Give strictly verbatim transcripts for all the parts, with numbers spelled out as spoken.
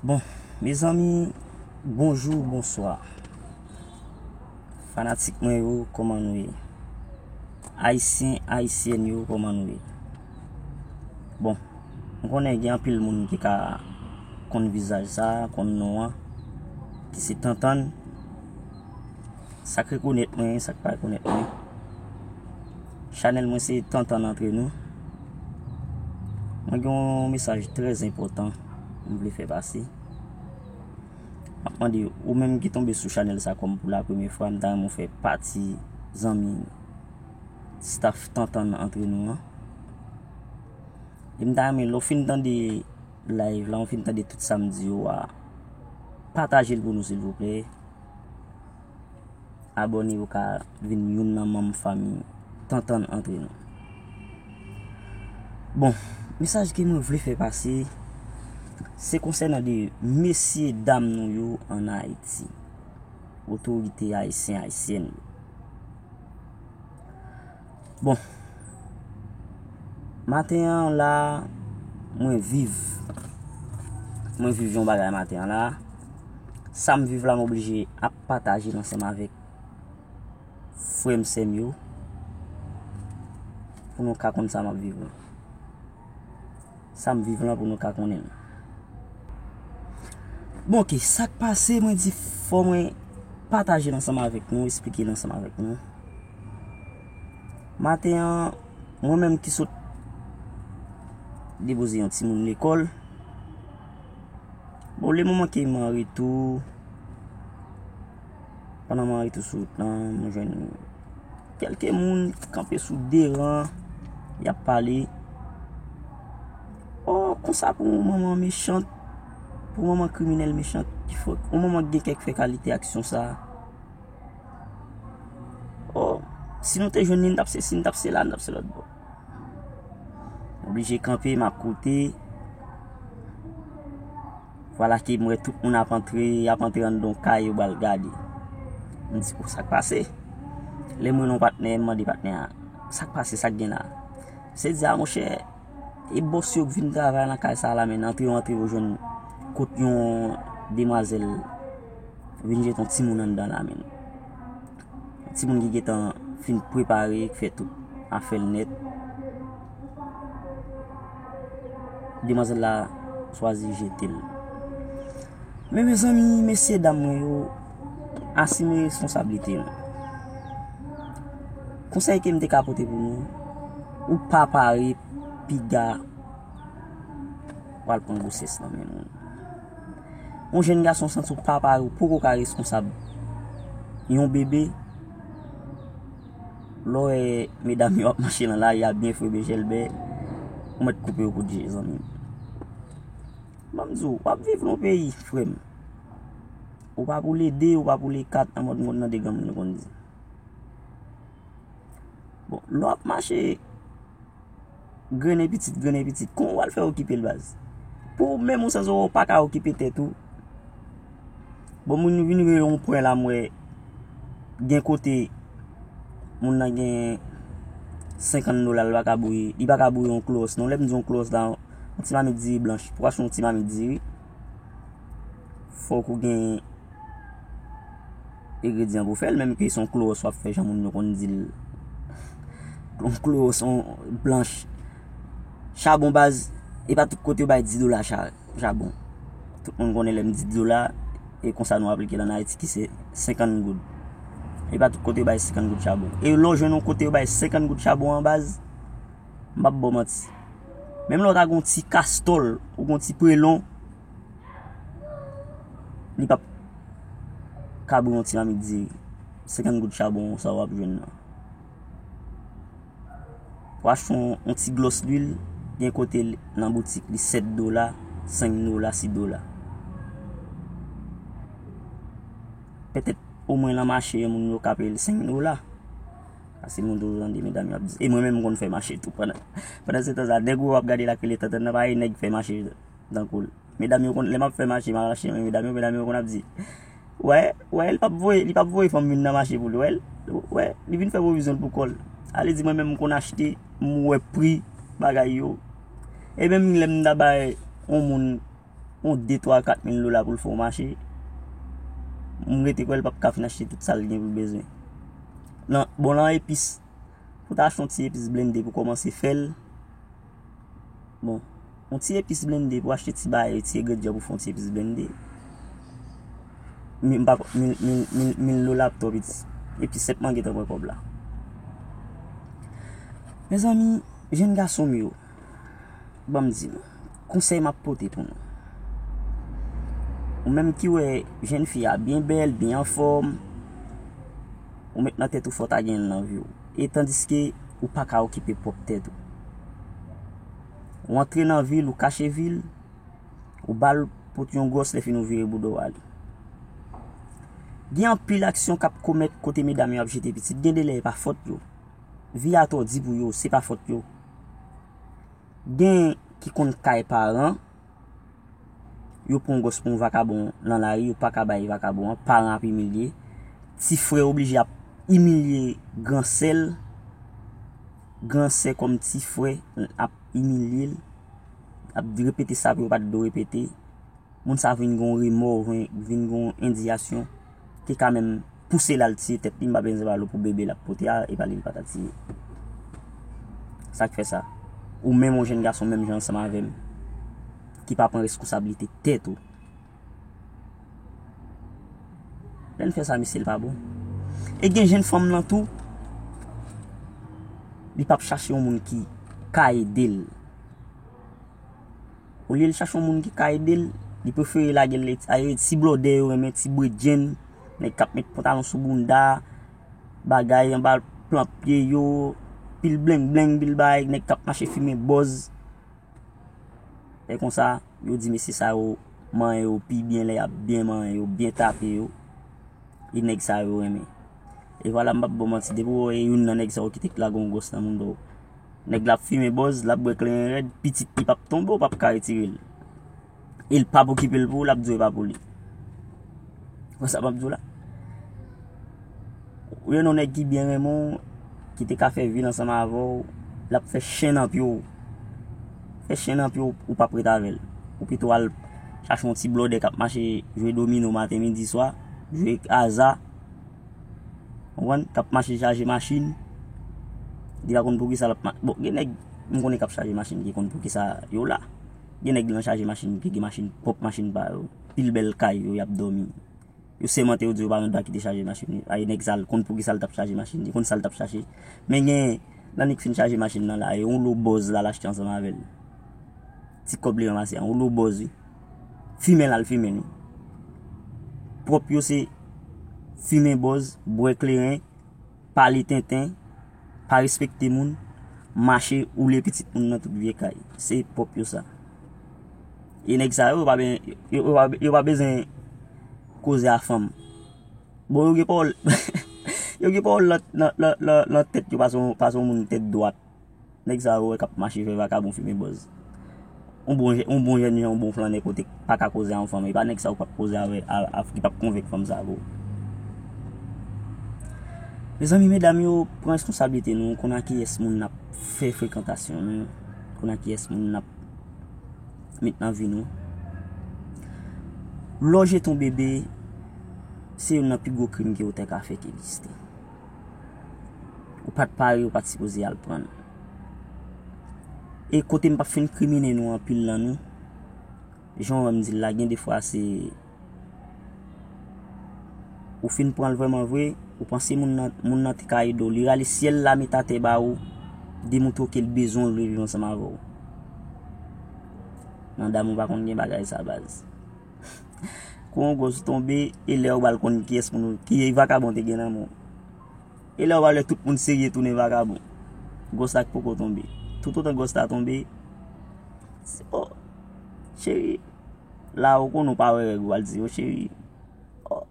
Bon, mezanmi, bonjou, bonswa. Fanatik mwen yo, kòman nou ye? Ayisyen, ayisyèn yo, kòman nou ye? Bon, m konnen gen anpil moun ki ka konn vizaj sa, konn non an, ki se Tantann. Sa k rekonèt mwen, sa k pa rekonèt mwen. Chanèl mwen se Tantann Antre Nou. Mwen gen yon mesaj trè enpòtan m vle fè pase. M ap mande ou menm ki tonbe sou chanèl sa kòm pou la premyè fwa, m ta renmen w fè pati zanmi staff Tantann Antre Nou an. E m ta renmen lè w fin tande live la, w fin tande tout sa m di yo a, pataje l pou nou silvouplè. Abòne pou ka vin youn nan manm fanmi Tantann Antre Nou. Bon, mesaj ke mwen vle fè pase, se konsènan de mesye dam nou yo ann Ayiti, otorite ayisyen, ayisyèn yo. Bon, maten an la, mwen viv, mwen viv yon bagay maten an la. Sa m viv la, m oblije ap pataje l ansanm avèk frè m, sè m yo, pou nou ka konn sa m ap viv la. Sa m viv lan pou nou ka konnen l. Bon, oke, sa k pase, mwen di fò mwen pataje l ansanm avèk nou, eksplike l ansanm avèk nou. Maten an, mwen menm ki sot depoze yon timoun lekòl, bon, le moman ke m an retou, pandan m an retou sou wout lan, mwen jwenn kèlke moun kanpe sou de ran, y ap pale. Oh, konsa pou yon manman mechant, pou yon manman kriminèl mechant, ki fè, yon manman ki gen kèk fè kalite aksyon sa. Oh, si nou te jwenn li, n t ap sesi, n t ap sela, n t ap se lòt bò. Oblije kanpe, m ap koute. Vwala ke m wè tout moun ap antre, y ap antre anndan yon kay, yo pral gade. M di, "Oh, sa k pase?" Lè m wè yon patnè, m mande patnè a, "Sa k pase, sa k gen la?" Misye di, "A, monchè, e bòs yo k vin travay nan kay sa a la, men antre yo antre, yo jwenn kot yon demwazèl vin jete yon timoun anndan la, men." Timoun ki gentan fin prepare, ki fè tout afè l nèt. Demwazèl la chwazi jete l. Men, mezanmi, mesye dam mwen yo, asime responsablite nou. Konsèy ke m te ka pote pou nou, ou pa pare piga pral pran gwosès nan men moun. Yon jèn gason santi w pa pare, ou poko ka reskonsab yon bebe. Lè w wè medam yo ap mache nan lari a byen fre bejèlbè, ou mèt koupe yo kout je, zanmi m. Ban m di w, w ap viv nan yon peyi, frè m. Ou pa pou le de, ou pa pou le kat, nan mòd moun nan de granmoun yo konn di. Bon, lè w ap mache, grennen pitit, grennen pitit. Kòman w al fè okipe l, baz? Pou ou menm ou santi w pa ka okipe tèt ou. Bon, moun vin rive yon pwen la, m wè gen kote moun nan gen senkant dola, li pa ka bouyi, li pa ka bouyi yon klowòs non. Lè m di yon klowòs la, yon ti mamit diri blanch. Pou w achte yon ti mamit diri, fòk ou gen engredyan pou fè l, menm ke se yon klowòs w ap fè, jan moun yo konn di l. Yon klowòs, yon blanch. Chabon, baz, e pa tout kote yo bay dis dola cha-, chabon. Tout moun konnen lè m di dis dola, e konsa nou aplike l ann Ayiti, ki se senkant goud. E pa tout kote yo bay senkant goud chabon. E lè w jwenn yon kote yo bay senkant goud chabon an, baz, m p ap ba w manti. Menm lè w ta gen yon ti kastòl, ou gen yon ti prelon, li p ap ka bouyi yon ti mamit diri. Senkant goud chabon sa w ap jwenn nan. Pou achte yon, yon ti glòs lwil, gen kote l nan boutik, li sèt dola, senk dola, sis dola. Petèt omwen nan mache, moun yo ka peye l senk dola. Paske moun toujou tande medam yo ap di. E mwen menm, m konn fè mache tou. Pandan, pandan se tan sa, nèg ou ap gade la k rele Tantann nan, pa e nèg fè mache tankou l. Medam yo konn, lè m ap fè mache, m ap mache, men medam yo, medam yo konn ap di, "Wè, wè, li p ap voye, li p ap voye fanm vin nan mache pou li, wè, wè, li vin fè pwovizyon l pou kò l." Ale di mwen menm, m konn achte, m wè pri bagay yo. E menm lè m ta bay yon moun yon de, twa, kat mil dola pou l fè w mache. M rete kwè l p ap ka fin achte tout sa l gen pou l bezwen. Nan, bon, nan epis, pou w ta achte yon ti epis blende pou kòmanse fè l. Bon, yon ti epis blende pou achte ti bagay, ti engredyan pou fè yon ti epis blende. Mil, m pa, mil, mil, mil, mil dola ap twò piti. Epi senpman gentan pran kòb la. Mezanmi, jèn gason m yo, ban m di nou, konsèy m ap pote pou nou. Ou menm ki wè jèn fi a byen bèl, byen anfòm, ou met nan tèt ou fò w ta genyen l nan vi w. E tandiske ou pa ka okipe pwòp tèt ou. Ou antre nan vi l, ou kache vi l, ou ba l pot yon gwòs, lè fini ou vire bouda w ale. Gen anpil aksyon k ap komèt kote medam yo ap jete pitit. Gen de lè e pa fòt yo. Vi a twò di pou yo, se pa fòt yo. Gen ki konn kay paran, yo pran yon gwòs pou yon vakabon nan lari, yo pa ka bay vakabon an, paran ap imilye. Ti frè oblije ap imilye gran sè l, gran sè kòm ti frè ap imilye l, ap repete sa pou yo pa t dwe repete. Moun sa vin gen yon remò, vin, vin gen yon endiyasyon ki ka menm pouse l al tiye tèt li. M pa bezwen pale w pou bebe l ap pote a, e pa li l pa ta tiye. Sa k fè sa? Ou menm yon jèn gason menm jan ansanm avè m, ki pa pran reskonsablite tèt ou. Lè n fè sa, mesye, l pa bon. E gen jèn fanm nan tou, li p ap chache yon moun ki ka ede l. Olye l chache yon moun ki ka ede l, li prefere lage l, e, ti blòdè yo renmen, ti bredjenn, nèg k ap met pantalon sou bounda, bagay anba plant pye yo, pil blengblenng, pil bagay, nèg k ap mache fimen bòz. E konsa, yo di mesye sa yo manyen yo pi byen lè y ap byen manyen yo, byen tape yo. E nèg sa yo renmen. E vwala, m p ap ba w manti, depi w wè youn nan nèg sa yo ki te lage yon gwòs nan bounda w, nèg la ap fimen bòz, l ap bwè kleren rèd, pitit li p ap tonbe, w p ap ka retire l. E l p ap okipe l pou ou, l ap di w e pa pou li. Wè sa m ap di w la? Ou jwenn yon nèg ki byen renmen w, ki te ka fè vi l ansanm avè w, l ap fè chen nan pye w. Fè chen nan pye w, ou p ap ret avè l. Ou pito al chache yon ti blòdè k ap mache jwe domino maten, midi, swa, jwe aza. Konprann? K ap mache chaje machin. Li pa konn poukisa l ap ma-, bon, gen nèg m konnen k ap chaje machin ki konn poukisa yo la. Gen nèg nan chaje machin ki gen machin, pwòp machin pa yo. Pil bèl kay yo, y ap dòmi. Yo sèmante, yo di yo pa gen dwa kite chaje machin li. Ay, nèg sa l konn poukisa l t ap chaje machin, li konn sa l t ap chache. Men gen nan nèg fin chaje machin nan la, e yon lo bòz la l achte ansanm avè l. Ti kòb li ranmase a, yon lo bòz, wi. Fimen l al fimen, wi. Pwòp yo se fimen bòz, bwè kleren, pale tenten, pa respekte moun, mache woule pitit moun nan tout vye kay. Se pwòp yo sa. E nèg sa yo, yo pa ben-, yo, yo pa, yo pa bezwen koze a fanm. Bon, yo gen pawòl, yo gen pawòl nan, nan, nan, nan, nan tèt yo, pase yon, pase yon moun tèt dwat. Nèg sa yo wè k ap mache fè vakabon, fimen bòz. Yon bon jè-, yon bon jèn jan, yon bon flannè kote k pa ka koze a yon fanm. E pa nèg sa yo k ap koze avè, a, a, ki p ap konvenk fanm sa pou ou. Mezanmi, medam yo, pran reskonsablite nou, konn a kiyès moun n ap fè frekantasyon nou, konn a kiyès moun n ap met nan vi nou. Lè w jete yon bebe, se youn nan pi gwo krim ke otè ka fè ki egziste. Ou pa t pare, ou pa t sipoze al pran l. E kote m p ap fin krimine nou anpil nan nou, jan w wè m di l la, gen de fwa se ou fin pran l vrèman vre, ou panse moun nan, moun nan te ka ede w. Li rale syèl la met atè ba ou, demontre w ke l bezwen w, l vle viv ansanm avè w. Nan damou pa konn gen bagay sa, baz. Kou yon gwòs tonbe, e lè w ba l konn kiyès moun, ki vakabon te gen nan men w. E lè w ba l, tout moun serye tounen vakabon. Gwòs la k poko tonbe. Toutotan gwòs la tonbe, se, o, cheri, la ou konnen w pa wè règ ou, al di, o cheri, o,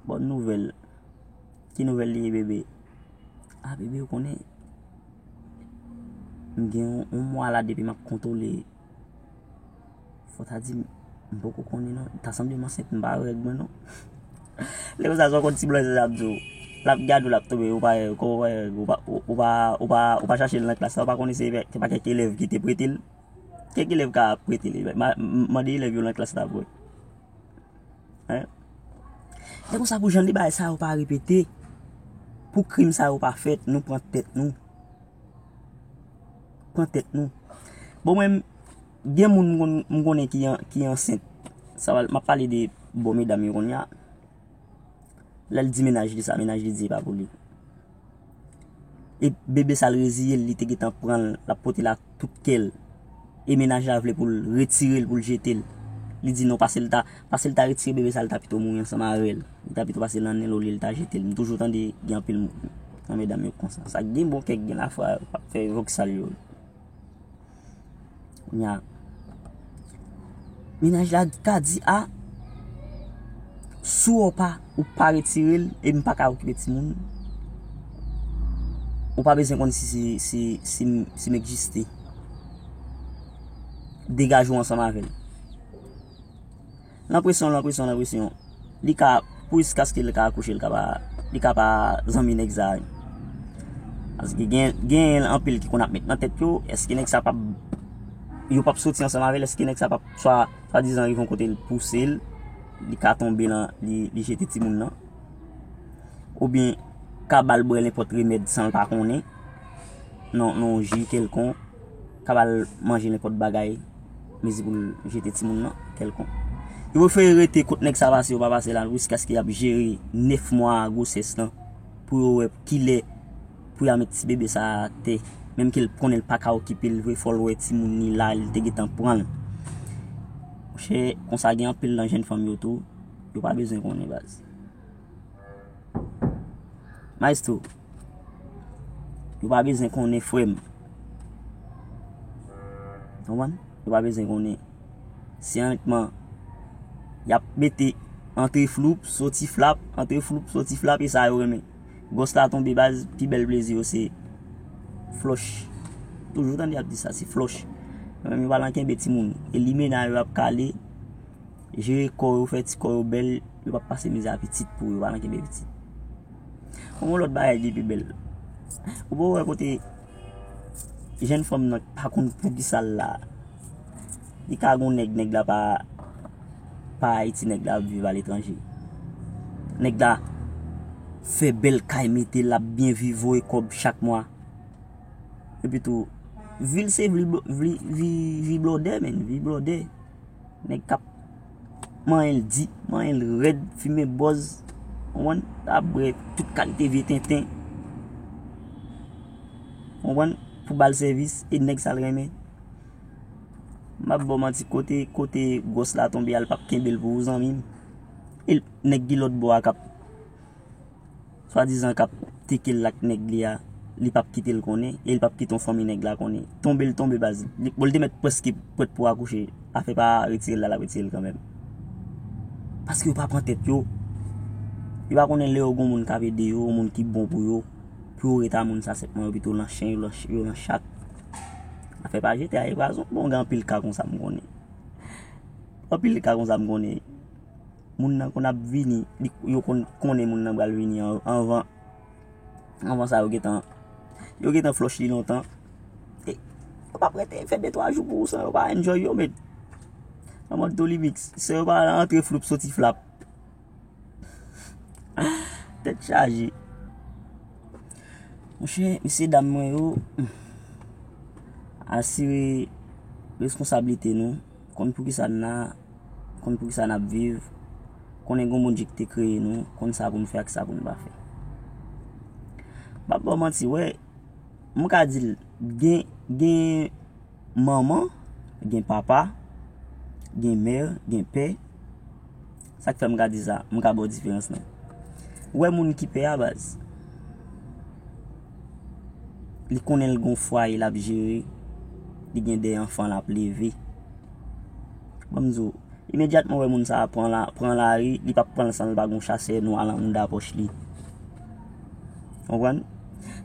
bòn nouvèl. Ki nouvèl li ye, bebe? A, bebe, ou konnen, m gen yon, yon mwa la depi m ap kontwole. Fò ta di m, m poko konnen non. Ta sanble m ansent, m pa wè règ mwen non. Lè konsa, sa w konn ti blòdè sa ap di w. L ap gade w, l ap tonbe, ou pa wè, kòman ou pa wè règ, ou pa, ou, ou pa, ou pa, ou pa chache l nan klas la, ou pa konnen se, se pa kèk elèv ki te prete l. Kèk elèv ka prete li. Ma- m- Mande elèv yo nan klas la pou wè. Hein? Se konsa pou jan de bagay sa yo pa repete, pou krim sa yo pa fèt, nou pran tèt nou. Pran tèt nou. Bon, mwen, gen moun m konn- m konnen ki, an- ki ansent. Sa va, m ap pale de bon medam yo kounye a. Lè l di mennaj li sa, mennaj li di e pa pou li. E bebe sa l reziye l, li te gentan pran l, l ap pote l ak tout kè l. E mennaj la vle pou l retire l, pou l jete l. Li di non, pase l ta, pase l ta retire bebe sa, l ta pito mouri ansanm avè l. Li ta pito pase l nan nen l olye l ta jete l. M toujou tande gen anpil moun nan medam yo konsa. Sa gen bon kè k gen lafwa, yo p ap fè voksal yo. Kounye a, mennaj la ka di, a, si w pa, ou pa retire l, e m pa ka okipe timoun, ou pa bezwen konn si, si, si, si, m- si m egziste. Degaje w ansanm avè l. L an presyon, l an presyon, l an presyon. Li ka, pou jiskaske li ka akouche, li ka pa, li ka pa zanmi nèg sa. Paske gen, gen anpil ki konn ap met nan tèt yo, èske nèg sa p ap, yo p ap soti ansanm avè l, èske nèg sa p ap swa, swadizan rive yon kote l pouse l, li ka tonbe lan, li, li jete timoun nan. Oubyen ka ba l bwè nenpòt remèd san l pa konnen, nan, nan yon ji kèlkonk, ka ba l manje nenpòt bagay, mezi pou l jete timoun nan, kèlkonk. Yo prefere rete kot nèg sa pase, yo pa pase la, jiskaske y ap jere nèf mwa gwosès lan, pou yo wè kilè pou y a met ti bebe sa atè. Menm ke l konnen l pa ka okipe l vre, fò l wè timoun li la, li te gentan pran l. Monchè, konsa gen anpil nan jèn fanm yo tou, yo pa bezwen konnen baz. Maestro, yo pa bezwen konnen frè m. Konprann? Yo pa bezwen konnen. Se annikman y ap mete antre floup, soti flap, antre floup, soti flap, e sa yo renmen. Gwòs la tonbe baz, pi bèl plezi yo se flòch. Toujou tande y ap di sa, se flòch. Yo menm yo pa nan kenbe timoun. E limena yo ap kale, jere kò yo, fè ti kò yo bèl, yo p ap pase mizè a pitit pou yo, yo pa nan kenbe pitit. Yon lòt bagay ki pi bèl. Ou pa wè kote jèn fanm nan pa konn poukisa l la. Li ka gon nèg, nèg la pa, pa Ayiti, nèg la ap viv aletranje. Nèg la fè bèl kay mete l, ap byen viv, voye kòb chak mwa. Epi tou, vi l se vi, vi, vi, vi blòdè, menn, vi blòdè. Nèg k ap manyen l di, manyen l rèd, fimen bòz, konprann? Ap bwè tout kalite vye tenten, konprann? Pou ba l sèvis, e nèg sa l renmen. M ap ba w manti, kote, kote gwòs la tonbe a, l p ap kenbe l pou ou, zanmi m. E nèg ki lòt bò a k ap swadizan k ap teke l ak nèg li a, li p ap kite l konnen, e li p ap kite yon fanmi nèg la konnen. Tonbe l tonbe baz. Li, bon, li te mèt prèske prèt pou akouche. Afè pa retire l la, l ap retire l kanmenm. Paske yo pa pran tèt yo. Yo pa konnen lè yo gon moun k ap ede yo, yon moun ki bon pou yo, pou yo ret a moun sa senpman, yo pito lan chen, yo lan, yo lan chat. Afè pa jete a, e pwazon. Bon, gen anpil ka konsa m konnen. Anpil ka konsa m konnen. Moun nan konn ap vini, li, yo konn konnen moun nan pral vini an- anvan, anvan sa yo gentan, yo gentan flòch li lontan. E yo p ap rete fè de twa jou pou ou san yo pa enjoy yo, men. An mòd Dolimix, se yo pa antre floup soti flap. Tèt chaje. Monchè, mesye dam mwen yo, asire responsablite nou, konn poukisa n la, konn poukisa n ap viv, konnen gon Bondye ki te kreye nou, konn sa pou n fè ak sa pou n pa fè. M ap ba w manti, wè, m ka di l, gen, gen manman, gen papa, gen mè, gen pè. Sa k fè m ka di sa, m ka ba w diferans lan. Ou wè moun ki pè a baz, li konnen l gon fwaye l ap jere, li gen de anfan l ap leve. Ban m di w, imedyatman w wè moun sa a pran la, pran lari, li p ap pran l san l pa gon chasè nwa lan mounda pòch li. Konprann?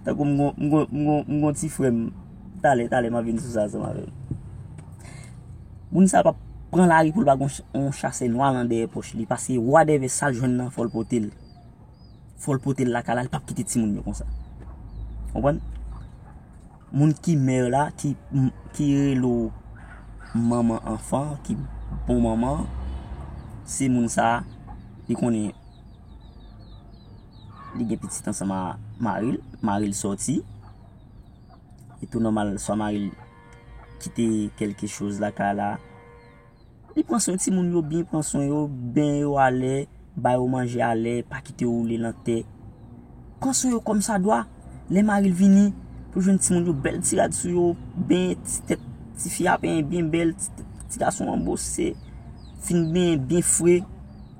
Tankou m gon, m gon, m gon, m gon ti frè m, talè, talè m ap vin sou sa ansanm avè l. Moun sa a p ap pran lari pou l pa gon ch- yon chasè nwa lan dèyè pòch li, paske wadèvè sa l jwenn nan fò l pote l. Fò l pote l lakay la, li p ap kite timoun yo konsa. Konprann? Moun ki mè la, ki, ki rele w, manman anfan ki bon manman, se moun sa a, li konnen li gen pitit ansanm a mari l, mari l sòti. E tou nòmal, swa mari l kite kèlke choz lakay la, li pran swen timoun yo byen, pran swen yo, benyen yo alè, ba yo manje alè, pa kite yo woule nan tè. Pran swen yo kòmsadwa. Lè mari l vini, pou jwenn timoun yo, bèl ti rad sou yo, benyen ti tèt, tifi a benyen byen bèl, ti, ti gason an bwose, fin benyen byen fre,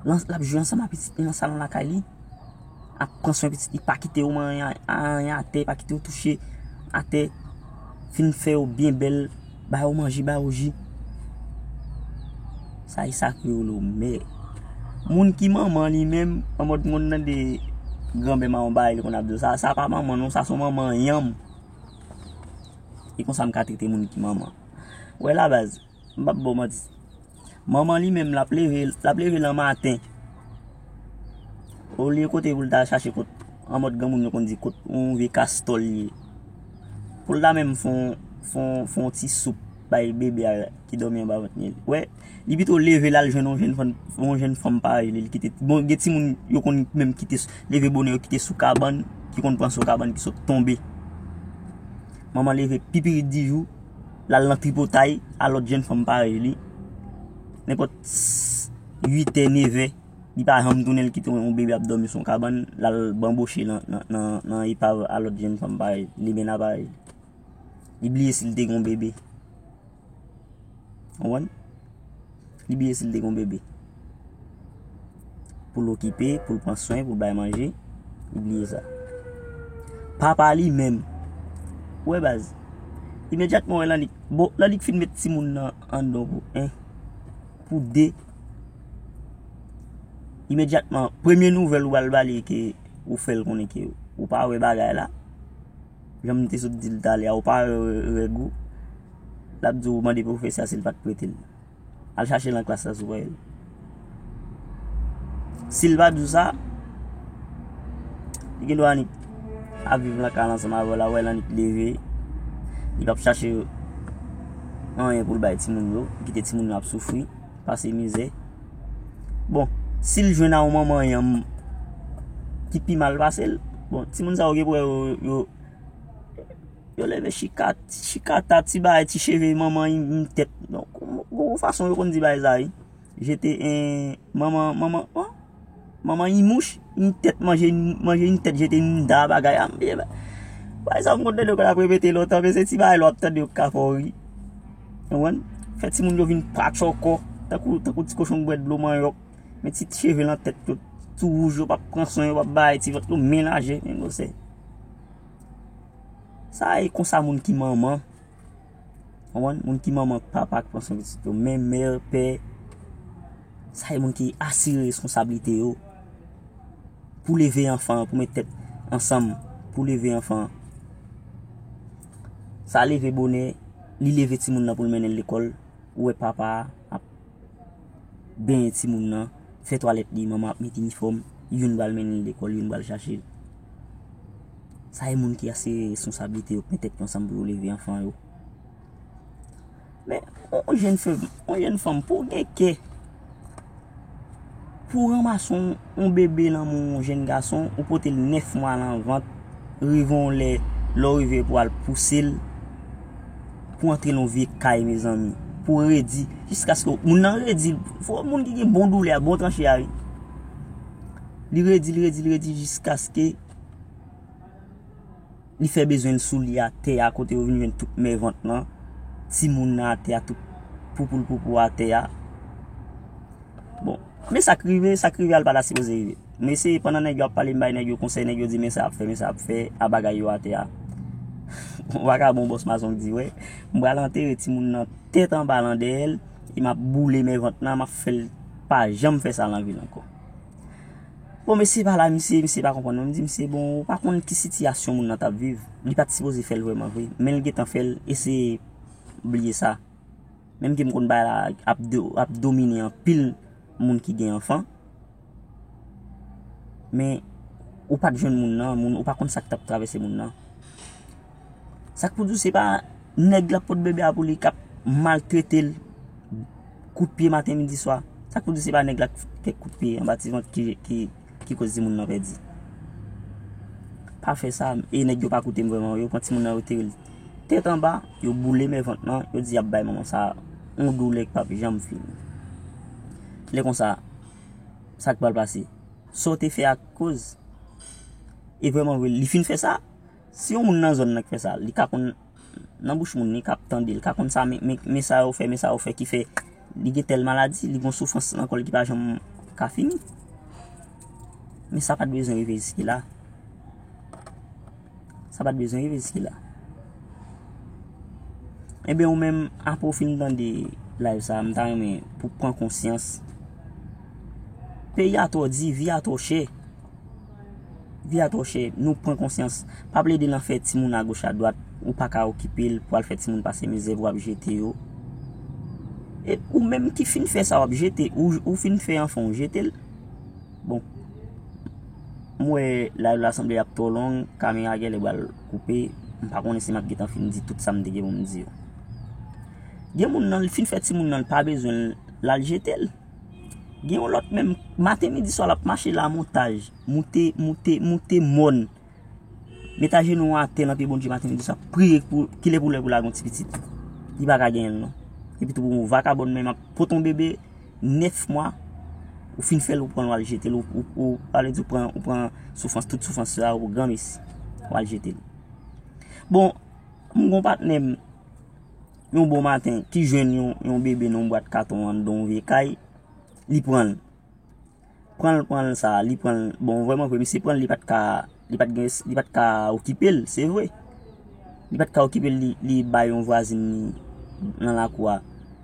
l ap jwe ansanm ak pitit li nan salon lakay li. Ap pran swen pitit li, pa kite yo manyen anyen atè, pa kite yo touche atè. Fin fè yo byen bèl, ba yo manje, ba yo ji. Sa e sa ki rele w mè. Moun ki manman li menm, an mòd moun nan de granmè mawon bagay li konn ap di w, sa, sa pa manman non, sa se yon manman yanm. E konsa m ka trete moun ki manman. Wè la baz, m p ap ba w manti. Manman li menm l ap leve, l ap leve nan maten. Olye kote pou l ta chache kot, an mòd granmoun yo konn di kot yon vye kastòl li ye. Pou l ta menm fè yon, fè yon, fè yon ti soup bay bebe a ki dòmi anba vant li. Wè, li pito leve l al jwenn yon jèn fanm, yon jèn fanm parèy li, li kite. Bon, gen timoun yo konn menm kite, leve bonè, yo kite sou kabann, ki konn pran sou kabann, ki sot tonbe. Manman leve pi pitit di jou, l al nan tripotay a lòt jèn fanm parèy li. Nenpòt uit è, nèf è, li pa janm tounen, l kite yon bebe ap dòmi sou yon kabann, l al banboche nan, nan, nan, nan epav a lòt jèn fanm parèy li, li bena parèy li. Li bliye si l te gen yon bebe. Konprann? Li bliye si l te gen yon bebe. Pou l okipe, pou l pran swen, pou l bay manje, li bliye sa. Papa li menm. Ou wè baz. Imedyatman, wè Lannik. Bon, Lannik fin met timoun nan anndan pou en, pou de. Imedyatman, premye nouvèl ou pral ba li ke ou fè l konnen ke ou pa wè bagay la. Jan m te sot di l talè a, ou pa wè règ ou. L ap di w mande pwofesè a si l pa t prete l. Al chache l nan klas la si w pa wè l. Si l pa di w sa, li gen dwa annik ap viv nan kay la ansanm avè w la, wè l annik leve. Li p ap chache anyen pou l bay timoun yo, li kite timoun yo ap soufri, pase mizè. Bon, si l jwenn a yon manman yanm ki pi mal pase l, bon, timoun sa yo gen pou wè yo, yo, yo leve chika, chikata, ti bagay, ti cheve manman, yon tèt. Donk, gon fason yo konn di bagay sa, wi. Jete, en, manman, manman, oh, manman, yon mouch, yon tèt, manje, manje yon tèt, jete yon da bagay, a, m byen, pa egzanp, m konn tande yo konn ap repete lontan, men se ti bagay la w ap tande yo ka fè w ri. Ou konprann? Fè timoun yo vin patchòkò, tankou, tankou ti kochon k bwè dlo manyòk. Men ti cheve nan tèt yo, tou wouj, yo p ap pran swen, yo p ap bay ti vant yo men lajè, men gwosè. Sa e konsa moun ki manman. Konprann? Moun ki manman, papa ki pran swen pitit yo, men mè, pè, sa e moun ki asire responsablite yo pou leve anfan an, pou met tèt ansanm, pou leve anfan an. Sa leve bonè, li leve timoun nan pou l mennen l lekòl, ou wè papa a ap benyen timoun nan, fè twalèt li, manman ap met inifòm, youn pral mennen l lekòl, youn pral chache l. Sa e moun ki asire responsablite yo, k met tèt yo ansanm pou yo leve anfan yo. Men, yon jèn fanm, yon jèn fanm, pou w gen kè, pou w ranmase yon, yon bebe nan men yon jèn gason, ou pote l nèf mwa nan vant, rive yon lè, lè w rive pou w al pouse l, pou w antre l yon vye kay, mezanmi, pou w redi, jiskaske moun nan redi, fò moun ki gen bon doulè a, bon tranche a, wi. Li redi, li redi, li redi, jiskaske li fè bezwen l sou li atè a, kote yo vin jwenn tout mè vant lan, timoun nan atè a, tout poupoul poupou atè a. Bon, men sa k rive, sa k rive a l pa ta sipoze rive. Men se pandan nèg yo ap pale, m bay nèg yo konsèy, nèg yo di, men sa ap fè, men sa ap fè, a bagay yo atè a. Yon vakabon bòs mason k di, wè, m pral antere timoun nan tèt anba landèyè l, e m ap boule mè vant lan, m ap fè l pa janm fè sa nan vi l ankò. Bon, mesye pa la, misye, misye pa konprann non. M di misye, bon, ou pa konn ki sitiyasyon moun nan t ap viv. Li pa t sipoze fè l vrèman vre. Men l gentan fè l, eseye bliye sa. Menm ke m konn bagay la ap do-, ap domine anpil moun ki gen anfan. Men ou pa t jwenn moun nan, moun, ou pa konn sa k t ap travèse moun nan. Sa k pou di w, se pa nèg l ap pot bebe a pou li k ap maltrete l, kout pye maten, midi, swa. Sa k pou di se pa nèg la k kèk kout pye anba ti vant ki, ki, ki koz timoun nan pèdi? Pa fè sa, e nèg yo pa koute m vrèman, yo pran timoun nan, yo tire l tèt anba, yo boule men vant lan, yo di y ap bay manman sa yon doulè k p ap janm fini. Lè konsa, sa k pral pase? Sa w te fè a koz? E vrèman vre, li fin fè sa. Si yon moun nan zòn nan k fè sa, li ka konn nan bouch moun, li ka ap tande, li ka konn sa, men, men, men sa yo fè, men sa yo fè ki fè li gen tèl maladi, li gen soufrans nan kò l ki pa janm ka fini. Men sa pa t bezwen rive jiske la. Sa pa t bezwen rive jiske la. Ebyen, ou menm, apre w fin tande live sa, m ta renmen pou pran konsyans. Peyi a twò di, vi a twò chè. Vi a twò chè, nou pran konsyans. Pa plede nan fè timoun agoch adwat, ou pa ka okipe l, pou al fè timoun pase mizè, pou ap jete yo. E ou menm ki fin fè sa, w ap jete, ou, ou fin fè anfan, w jete l. Bon, m wè live la sanble ap twò long, kamera genlè pral koupe, m pa konnen si m ap gentan fin di tout sa m te gen pou m di yo. Gen moun nan, l fin fè timoun nan, l pa bezwen l, l al jete l. Gen yon lòt menm, maten, midi, swa, l ap mache lamontaj, moute, moute, moute mòn. Met ajenou atè nan pye Bondye maten, midi, swa, priye pou, kilè pou lè pou lage yon ti pitit. Li pa ka genyen l, non. Epi tou pou yon vakabòn menm ap pote yon bebe nèf mwa, ou fin fè l, ou pran l, w al jete l, ou, ou, ou, sa vle di ou pran, ou pran soufrans, tout soufrans sa, ou granmesi, w al jete l. Bon, m gon patnè m, yon bon maten, ki jwenn yon, yon bebe nan yon bwat katon anndan yon vye kay, li pran l. Pran l, pran l sa, li pran l. Bon, vrèman vre, misye pran l, li pa t ka, li pa t gen, li pa t ka okipe l, se vre. Li pa t ka okipe l, li, li bay yon vwazin li nan lakou a.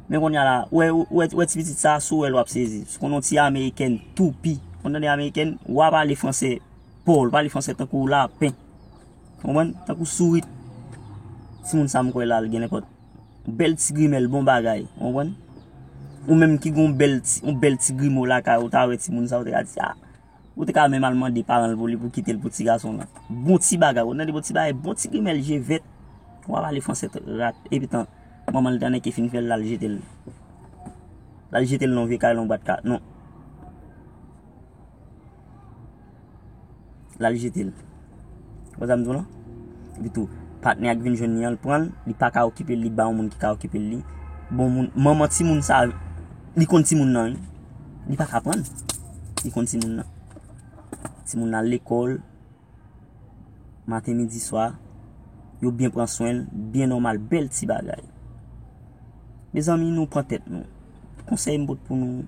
Men kounye a la, ou wè, ou wè, ou wè ti pitit sa, si w wè l, w ap sezi. Si w konn yon ti amerikèn toupi, ou konn tande amerikèn, w a pale fransè pa w, l pale fransè tankou lapen. Konprann? Tankou sourit. Timoun sa m kwè la, l gen nenpòt bèl ti grimèl, bon bagay. Konprann? Ou menm ki gon bèl ti, yon bèl ti grimo lakay ou, ta wè timoun sa, ou te ka di, ah, ou te ka menm al mande paran l pou li, pou kite l pou ti gason lan. Bon ti bagay, ou tande, bon ti bagay, bon ti grimèl, je vèt. W a pale fransè rat, epi tan, manman l tande ki fin fè l, l al jete l. L al jete l nan vye kay, nan bwat ka, non. L al jete l. Ou wè sa m di w lan? Epi tou, patnè a k vin jwenn li an, l pran l, li pa ka okipe l, li ba yon moun ki ka okipe l li. Bon, moun, manman timoun sa, li konn timoun nan, wi. Li pa ka pran l. Li konn timoun nan. Timoun nan al lekòl, maten, midi, swa, yo byen pran swen l, byen nòmal, bèl ti bagay. Mezanmi, nou pran tèt nou. Konsèy m pot pou nou,